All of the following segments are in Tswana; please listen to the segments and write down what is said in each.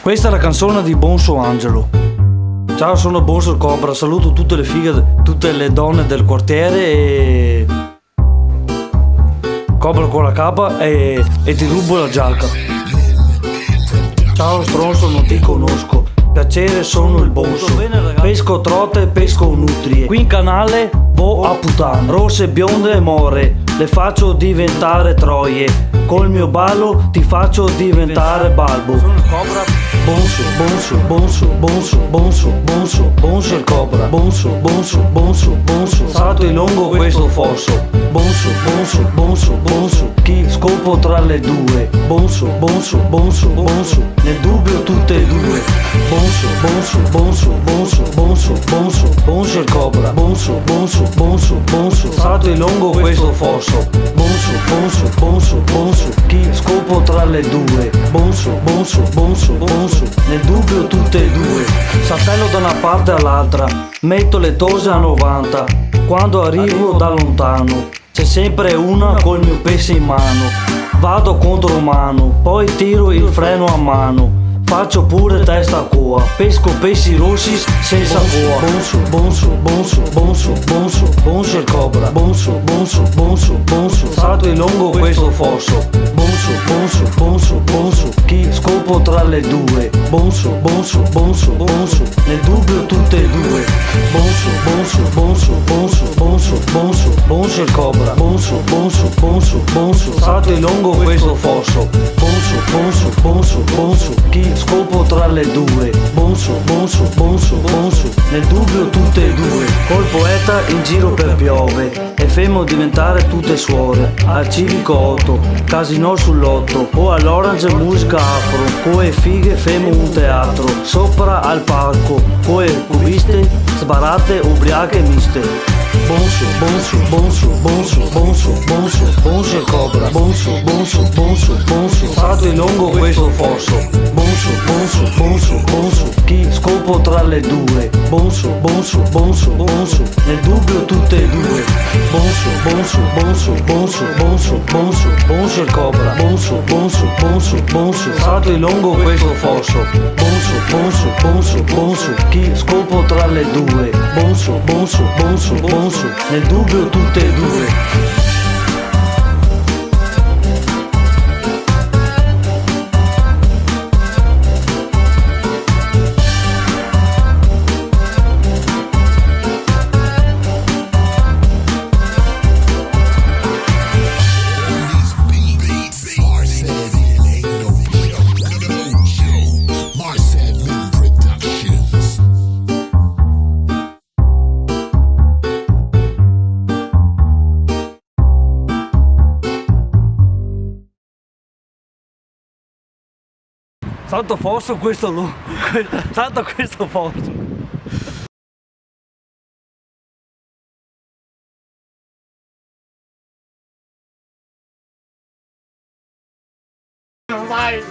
Questa è la canzone di Bonso Angelo. Ciao, sono Bonso il Cobra, saluto tutte le fighe, tutte le donne del quartiere e... Cobra con la capa e ti rubo la giacca. Ciao stronzo, non ti conosco. Piacere, sono il Bonso. Pesco trote, pesco nutrie. Qui in canale vo a puttane. Rosse, bionde e more, le faccio diventare troie. Col mio ballo ti faccio diventare balbo. Sono il Cobra. Bonso, bonso, bonso, bonso, bonso, bonso, bonso il Cobra. Bonso, bonso, bonso, bonso. Salto in lungo questo fosso. Bonso, bonso, bonso, bonso. Chi scopo tra le due. Bonso, bonso, bonso, bonso. Nel dubbio tutte e due. Bonso, bonso, bonso, bonso, bonso, bonso, bonso il Cobra. Bonso, bonso, bonso, bonso. Salto in lungo questo fosso. Bonso, bonso, bonso, bonso. Chi scopo tra le due. Bonso, bonso, bonso, bonso. Nel dubbio tutte e due. Saltello da una parte all'altra. Metto le tose a 90. Quando arrivo da lontano c'è sempre una col mio pesce in mano. Vado contro mano, poi tiro il freno a mano. Faccio pure testa a coa. Pesco pesci rossi senza coa. Bonso, bonso, bonso, bonso, bonso, bonso il Cobra. Bonso, bonso, bonso, bonso. Salto in lungo questo fosso. Bonso, bonso, bonso, bonso. Chi scopo tra le due. Bonso, bonso, bonso, bonso. Nel dubbio tutte e due. Bonso, bonso, bonso, bonso, bonso, bonso, bonso il Cobra. Bonso, bonso, bonso, bonso. Salto in lungo questo fosso. Bonso, bonso, bonso, bonso. Chi scopo tra le due. Bonso, bonso, bonso, bonso. Nel dubbio tutte e due. Col poeta in giro per piove e femo diventare tutte suore. Al civico 8, casino sull'8 o all'Orange musica afro. Coe fighe femo un teatro. Sopra al palco, coe cubiste, sbarate, ubriache miste. Bonso, bonso, bonso, bonso, bonso, bonso, bonso il Cobra. Bonso, bonso, bonso, bonso. Salto in lungo questo fosso. Bonso, bonso, bonso, bonso. Chi scopo tra le due. Bonso, bonso, bonso, bonso. Nel dubbio tutte e due. Bonso, bonso, bonso, bonso, bonso, bonso, bonso il Cobra. Bonso, bonso, bonso, bonso. Salto in lungo questo fosso. Bonso, bonso, bonso, bonso. Chi scopo tra le due. Bonso, bonso, bonso, bonso. Nel dubbio tutte e due. Salto fosso questo lo. Salto questo fosso. Vai.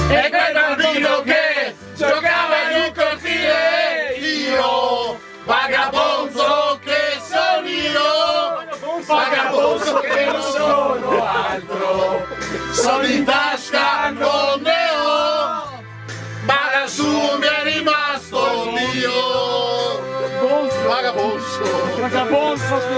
E quel bambino che giocava in un cortile, io, vagabonzo che sono io, vagabonzo che non sono altro, sono in tasca non ne ho, ma lassù mi è rimasto Dio. Vagabonzo, vagabonzo.